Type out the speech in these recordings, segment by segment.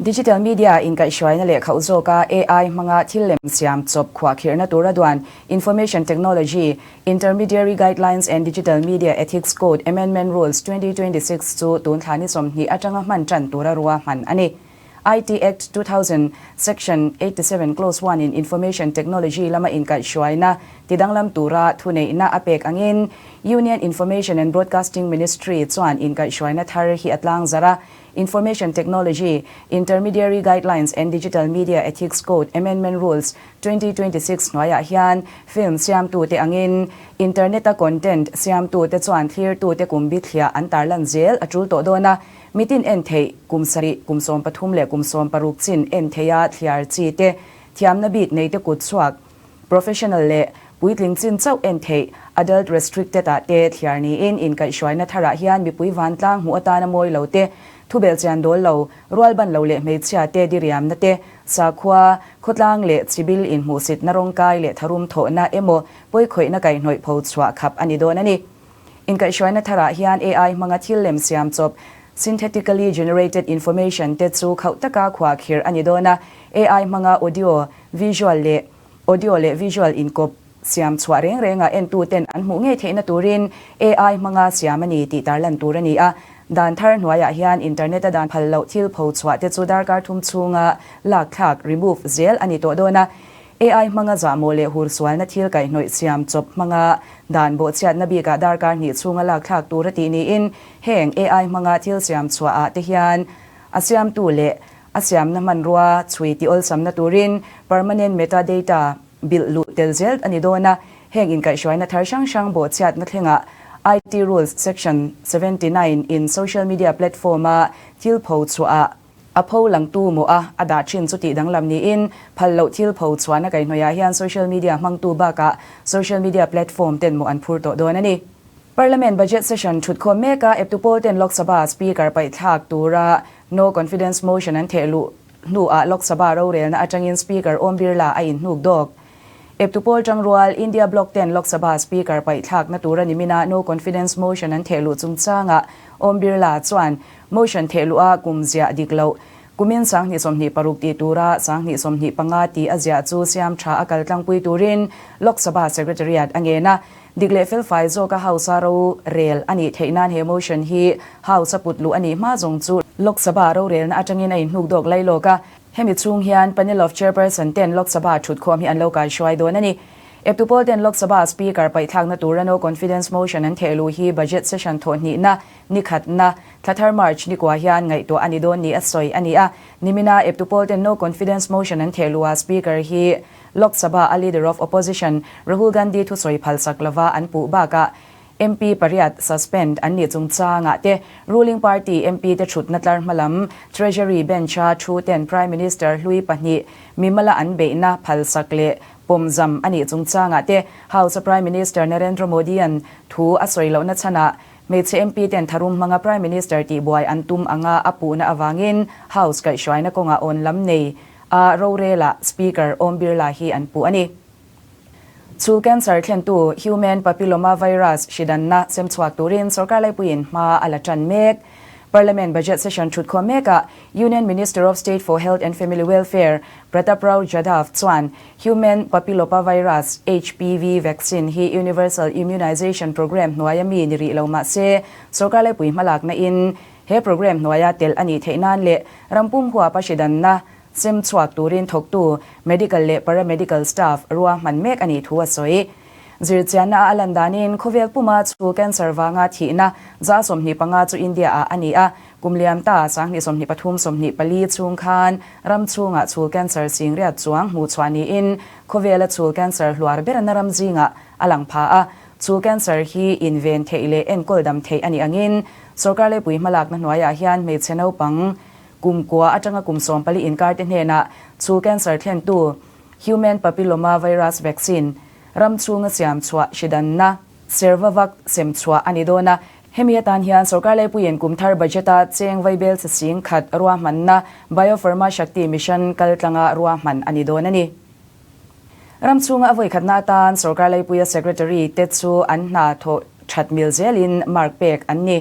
Digital media inkaihhruaina leh khauh zawka AI hmanga thil lem siam chawp khuahkhirhna tura duan Information Technology, Intermediary Guidelines and Digital Media Ethics Code Amendment Rules 2026 chu tun thla ni 20 atanga hman tan tura ruahman a ni. IT Act 2000 Section 87 Clause 1 in Information Technology lama inkaihhruaina tidanglam tura thuneihna a pek angin Union Information and Broadcasting Ministry chuan inkaihhruaina thar hi a tlang zarh a. Information Technology, Intermediary Guidelines and Digital Media Ethics Code Amendment Rules 2026 hnuaiah hian film siamtute angin internet-a content siamtute chuan thlirtute kum bithliah an tarlan zel a tul tawh dawn a. Mitin en theih, kum sarih, kum 13 leh kum 16 chin en theiha thliar chi te, thiamna bik neite kut chhuak, professional leh puitling chin chauh en theih, adult restricted ah te thliar niin inkaihhruaina tharah hian mipui vantlang hmuh atana mawi lo te, thubel chian dawl lo, rualban lo leh hmeichhia te diriamna te, sakhua, khawtlang leh chibil inhmuhsitna rawngkai leh tharum thawhna emaw pawikhawihna kaihhnawih pho chhuah khap a ni dawn a ni. Inkaihhruaina tharah hian AI hmanga thil lem siam chawp, synthetically generated information, te chu khauh taka khuahkhirh a ni dawn a, AI hmanga audio, visual leh audio leh visual inkawp siam chhuah reng renga entuten an hmuh ngei theihna turin AI hmanga siam a ni tih tarlan tur a ni a. Dan thar hnuaiah hian internet-a dan phal loh thil pho chhuah te chu darkar thum chhunga lak thlak, remove, zel a ni tawh dawn a. AI hmanga zahmawh leh hursualna thil kaihhnawih siam chawp hmanga dan bawhchhiatna bikah darkar hnih chhunga lak thlak tur a tih niin heng AI hmanga thil siam chhuahah te hian a siamtu leh a siamna hmanrua chhui tih awlsamna turin permanent metadata bilh luh tel zel a ni dawn a. Heng inkaihhruaina thar hrang hrang bawhchhiatna thlengah IT Rules Section 79 in social media platform-a thil pho chhuahah A pho langtu maw a a dah thin chu tih danglam niin, phal loh thil pho chhuahna kaihhnawihah hian social media hmangtu bakah social media platform ten maw an phur tawh dawn a ni. Parliament budget session thutkhawm meka eptu pawl ten Lok Sabha Speaker paihthlak tura no confidence motion an theh luh hnuah Lok Sabha rorelna atangin Speaker Om Birla a inhnuk dawk. Eptu pawl tangrual India Bloc ten Lok Sabha Speaker paihthlakna tura nimina no confidence motion an theh luh chungchangah Om Birla chuan Motion theh luh a kum ziah dik loh. Kumin 2026 tih tura 2025 tih a ziah chu siam tha a kal tlangpui turin Lok Sabha Secretariat a ngen a. Dik leh felfai zawka House a ro rel a nih theih nan he motion hi House a put luh a nih hma zawng chu Lok Sabha rorelna atangin a inhnuk dawk lai lawk a. Hemi chhung hian Panel of Chairperson ten Lok Sabha thutkhawm hi an lo kaihruai dawn a ni. Eptu pawl ten Lok Sabha Speaker paihthlakna tura no confidence motion an theh luh hi budget session thawhhnihna Ni khatna, thla thar March ni kua hian ngaihtuah a ni dawn ni a sawi a ni a. Nimina eptu pawl ten no confidence motion an theh luh a, Speaker hi Lok Sabha a Leader of Opposition Rahul Gandhi thusawi phalsak lova an puh bakah MP pariat suspend an nih chungchangah te ruling party MP te thutna tlar hmalam Treasury Bench-a thu ten Prime Minister hlui pahnih mimala an beihna phalsak leh pawmzam a nih chungchangah te House a Prime Minister Narendra Modi-a'n thu a sawi lohna chhanah Hmeichhe MP ten tharum hmanga Prime Minister tihbuai an tum anga a puhna avangin House kaihhruaina kawngah awn lam nei a rorela Speaker Om Birla hi an puh a ni. Chhul cancer thlentu Human Papilloma Virus hridanna semchhuak turin sorkar laipuiin hma a la tan mek. Parliament budget session thutkhawm mekah Union Minister of State for Health and Family Welfare Pratap Rao Jadhav chuan Human Papillopavirus, HPV, vaccine hi Universal Immunization Programme hnuaia mi ni rih lo mah se, sorkar laipui hmalakna in he programme hnuaia telh a nih theih nan leh rampum huapa hridanna sem chhuak turin thawktu medical leh paramedical staff ruahman mek a nih thu a sawi. Zirchianna a lan danin khawvel puma chhul cancer vanga thihna 25% chu India-ah a ni a, kum liam ta 2023 24 chhung khan ram chhungah chhul cancer singriat chuang hmuh chhuah niin khawvela chhul cancer hluar berna ram zingah a lang pha a. Chhul cancer hi inven theih leh enkawl dam theih a nih angin sorkar laipui hmalakna hnuaiah hian hmeichhe naupang kum kua atanga kum 14 inkarte hnenah chhul cancer thlentu Human Papilloma Virus Vaccine ram chhunga siam chhuah hridanna Cervavac sem chhuah a ni dawn a. Hemi atan hian sorkar laipuiin kum thar budget-a cheng vaibel chi sing khat ruahmanna Biopharma Shakti Mission kal tlanga ruahman a ni dawn a ni. Ram chhunga a vawikhatna atan sorkar laipuia secretary te chu an hna thawh that mil zelin mark pek an ni.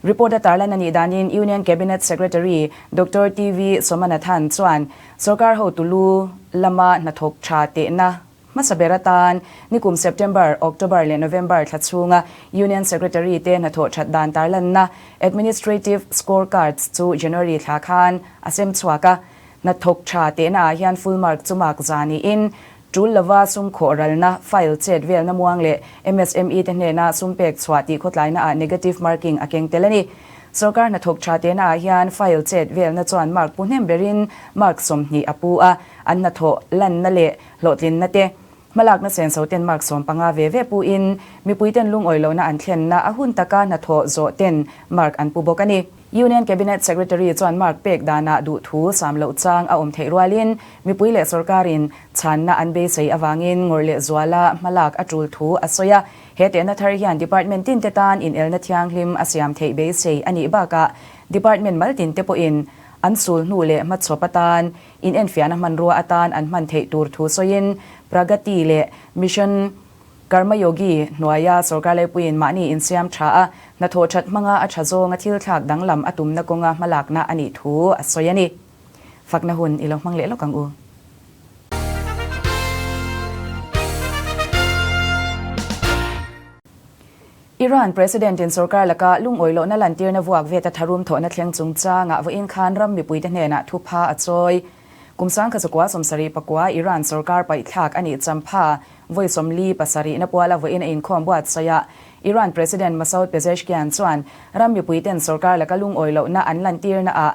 Report a tarlan a nih danin Union Cabinet Secretary Doctor TV Somanathan chuan sorkar hotu lu lama hnathawk tha tehna hmasa ber atan nikum September, October leh November thla chhunga Union Secretary te hnathawh that dan tarlanna Administrative Scorecards chu January thla khan a sem chhuak a. Hnathawk tha tehna ah hian full mark chu mark za niin tul lova sum khawh ralna, file chet velna muang leh MSME te hnena sum pek chhuah tih khawtlaina ah negative marking a keng tel a ni. Sorkar hnathawk tha tehna ah hian file chet velna chuan mark pu hnem berin mark 20 a pu a, an hnathawh lanna leh hlawhtlinna te Hmalakna senso ten mark 15 ve ve puin mipuiten lungawi lohna an thlenna a hun taka hnathawh zawh ten mark an pu bawk a ni. Union Cabinet Secretary chuan mark pek danah duhthu sam loh chang a awm theih rualin mipui leh sorkarin chhanna an beisei avangin ngawrh leh zuala hmalak a tul thu a sawi a. He tehna thar hian department tin te tan inelna thianghlim a siam theih beisei a nih bakah department mal tin te pawhin an sul hnu leh hmachhawp atan In enfiahna hmanrua atan an hman theih tur thu sawiin Pragati leh Mission Karmayogi hnuaia sorkar laipuiin mahni insiam tha a, hnathawh that hmanga a tha zawnga thil thlak danglam a tumna kawnga hmalakna a nih thu a sawi a ni. Fakna hun i lo hmang leh lawk ang u. Iran President in sorkar laka lungawi lohna lantirna vuak vet a tharum thawhna thleng chungchangah vawiin khan ram mipuite hnenah thupha a chawi. Kum 1979 Iran sorkar paihthlak a nih champha vawi 47 na puala vawiin a inkhawm buatsaih a. Iran President Masoud Pezeshkian chuan ram mipuiten sorkar laka lungawi lohna an lantirna ah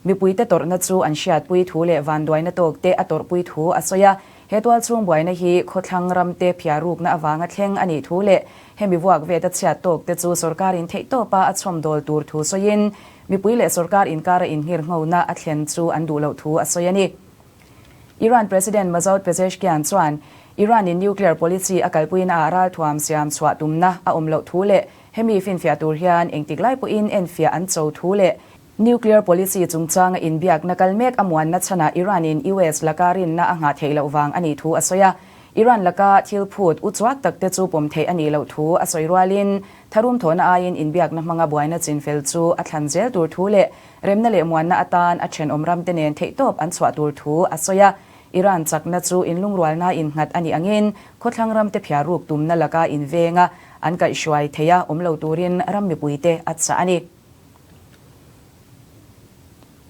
mipuite tawrhna chu an hriatpui thu leh vanduaina tawkte a tawrhpui thu a sawi a. He tualchhung buaina hi khawthlang ramte phiarukna avanga thleng a nih thu leh hemi vuak vet a chhiat tawk te chu sorkarin theihtawpa a chhawmdawl tur thu sawiin mipui leh sorkar inkara inngirnghona a thlen chu an duh loh thu a sawi a ni. Iran President Masoud Pezeshkian chuan Iran-in nuclear policy a kalpuina ah ralthuam siam chhuah tumna a awm loh thu leh hemi finfiah tur hian engtik lai pawhin enfiah an cho thu leh Nuclear policy chungchanga inbiakna kal mek a muanna chhanah Iran-in US laka rinna a nghah theih loh vang a nih thu a sawi a. Iran laka thil phut u chuak takte chu pawm theih a nih loh thu a sawi rualin tharum thawhna aiin inbiakna hmanga buaina chinfel chu a thlan zel tur thu leh remna leh muanna atan a thenawm ramte nen theihtawp an chhuah tur thu a sawi a. Iran chakna chu inlungrualna innghat a nih angin khawthlang ramte phiaruk tumna laka invenga an kaihhruai theih a awm lo turin ram mipuite a chah a ni.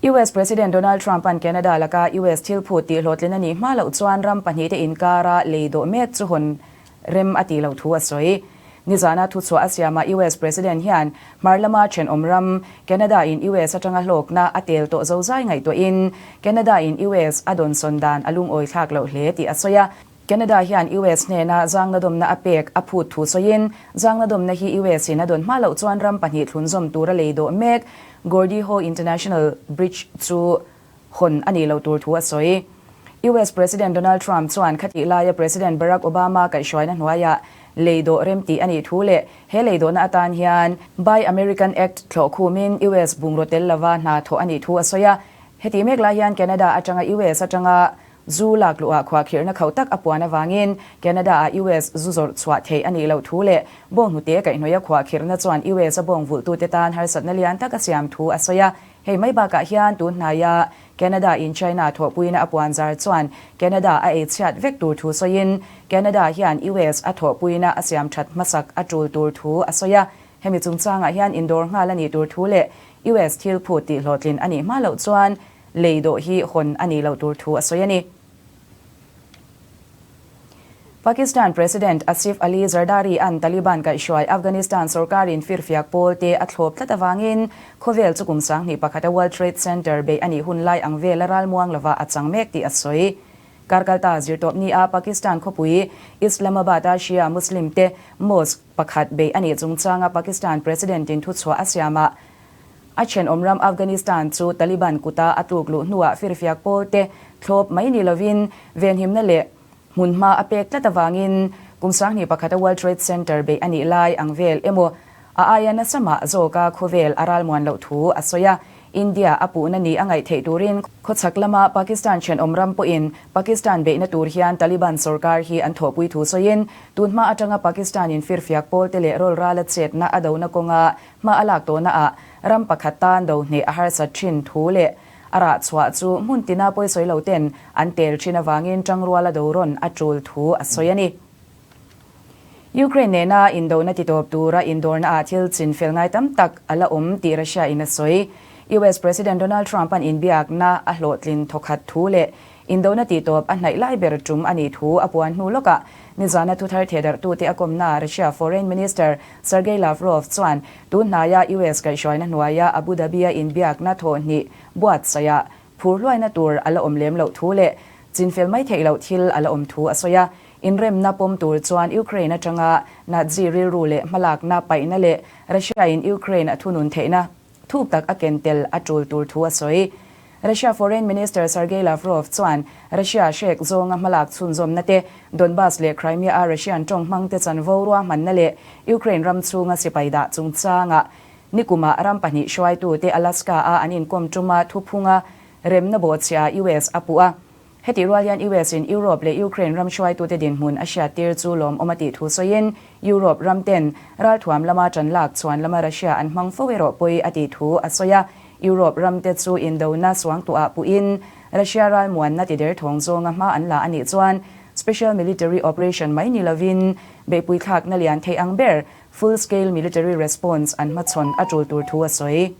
US President Donald Trump-a'n Canada laka US thil phut tih hlawhtlin a nih hma loh chuan ram pahnihte inkara lei dawh mek chu hawn rem a tih loh thu a sawi. Nizana thuchhuah a siamah US President hian hmar lama thenawm ram Canada-in US atanga hlawkna a tel tawh zozai ngaihtuahin Canada-in US a dawnsawn dan a lungawi thlak loh hle tih a sawi a. Canada hian US hnena zangnadawmna a pek a phut thu sawiin, zangnadawmna hi US in a dawn hma loh chuan ram pahnih thlunzawm tura lei dawh mek Gordie Howe International Bridge chu hawn a nih loh tur thu a sawi. US President Donald Trump chuan khatih laia President Barack Obama kaihhruaina hnuaiah lei dawh rem tih a nih thu leh he lei dawhna atan hian Buy American Act thlawh khumin US bungraw tel lova hna thawh a nih thu a sawi a. Hetih mek lai hian Canada atanga US atanga Zu lak luhah khuahkhirhna khauh tak a puan avangin Canada-ah US zu zawrh chhuah theih a nih loh thu leh bawnghnute kaihhnawih a khuahkhirhna chuan US a bawng vulhtute tan harsatna lian tak a siam thu a sawi a. Hei mai bakah hian tun hnaia Canada-in China thawhpuina a puan zar chuan Canada a ei chhiat vek tur thu sawiin Canada hian US a thawhpuina a siam that hmasak a tul tur thu a sawi a. Hemi chungchangah hian indawr nghal a nih tur thu leh US thil phut tih hlawhtlin a nih hma loh chuan Lei dawh hi hawn a nih loh tur thu a sawi a ni. Pakistan President Asif Ali Zardari-a'n Taliban kaihhruai Afghanistan sorkarin firfiak pawl te a thlawp tlat avangin khawvel chu kum 21 a World Trade Center beih a nih hun lai ang vela ralmuang lova a chang mek tih a sawi. Karkalta zirtawpni a Pakistan khawpui Islamabad-a Shia Muslim te mosque pakhat beih a nih chungchanga Pakistan President-in thuchhuah a siamah A thenawm ram Afghanistan chu Taliban kuta a tluk luh hnuah firfiak pawl te thlawp mai ni lovin venhimna leh hmunhma a pek tlat avangin kum 21 a World Trade Center beih a nih lai ang vel emaw a aia nasa mah zawka khawvel a ralmuan loh thu a sawi a. India a puhna ni a ngaih theih turin khawchhak lama Pakistan thenawm ram pawhin Pakistan beihna tur hian Taliban sorkar hi an thawhpui thu sawiin tunhma atanga Pakistan in firfiak pawlte leh rawlrala chetna a dona kawnga hma a lak tawhnaah ram pakhat tan do hneh a harsat thin thu leh a rah chhuah chu hmun tina pawisawi lo ten an tel thin avangin tangruala do rawn a tul thu a sawi a ni. Ukraine nena indona titawp tura indawrnaah thil chin fel ngai tam tak a la awm tih Russia in a sawi. US President Donald Trump an inbiakna a hlawhtlin thawkhat thu leh indona titawp a hnaih lai ber tum a nih thu a puan hnu lawkah nizana thuthar thehdarhtute a kawmnaah Russia Foreign Minister Sergei Lavrov chuan tun hnaia US kaihhruaina hnuaia Abu Dhabi-a inbiakna thawhhnih buatsaihah phur hluaina tur a la awm lem loh thu leh chinfel mai theih loh thil a la awm thu a sawi a. Inremna pawm tur chuan Ukraine atanga Nazi rilru leh hmalakna paihna leh Russia-in Ukraine a thunun theihna thuk tak a ken tel a tul tur thu a sawi. Russia Foreign Minister Sergei Lavrov chuan Russia hrek zawnga hmalak chhunzawmna te, Donbas leh Crimea-a Russian tawng hmangte chanvo ruahmanna leh Ukraine ram chhunga sipai dah chungchangah nikumah ram pahnih hruaitute Alaska-a an inkawm tuma thuphunga remna bawhchhiah US a puh a. Hetih rual hian US in Europe leh Ukraine ram hruaitute dinhmun a hriattir chu lawmawm a tih thu sawiin Europe ram ten ralthuam lama tan lak chhuan lama Russia an hmang fo erawh pawi a tih thu a sawi a. Europe ramte chu indona suangtuah puhin Russia ralmuanna ti derthawng zawnga hma an la a nih chuan Special Military Operation mai ni lovin beihpui thlakna lian theih ang ber Full Scale Military Response an hmachhawn a tul tur thu a sawi.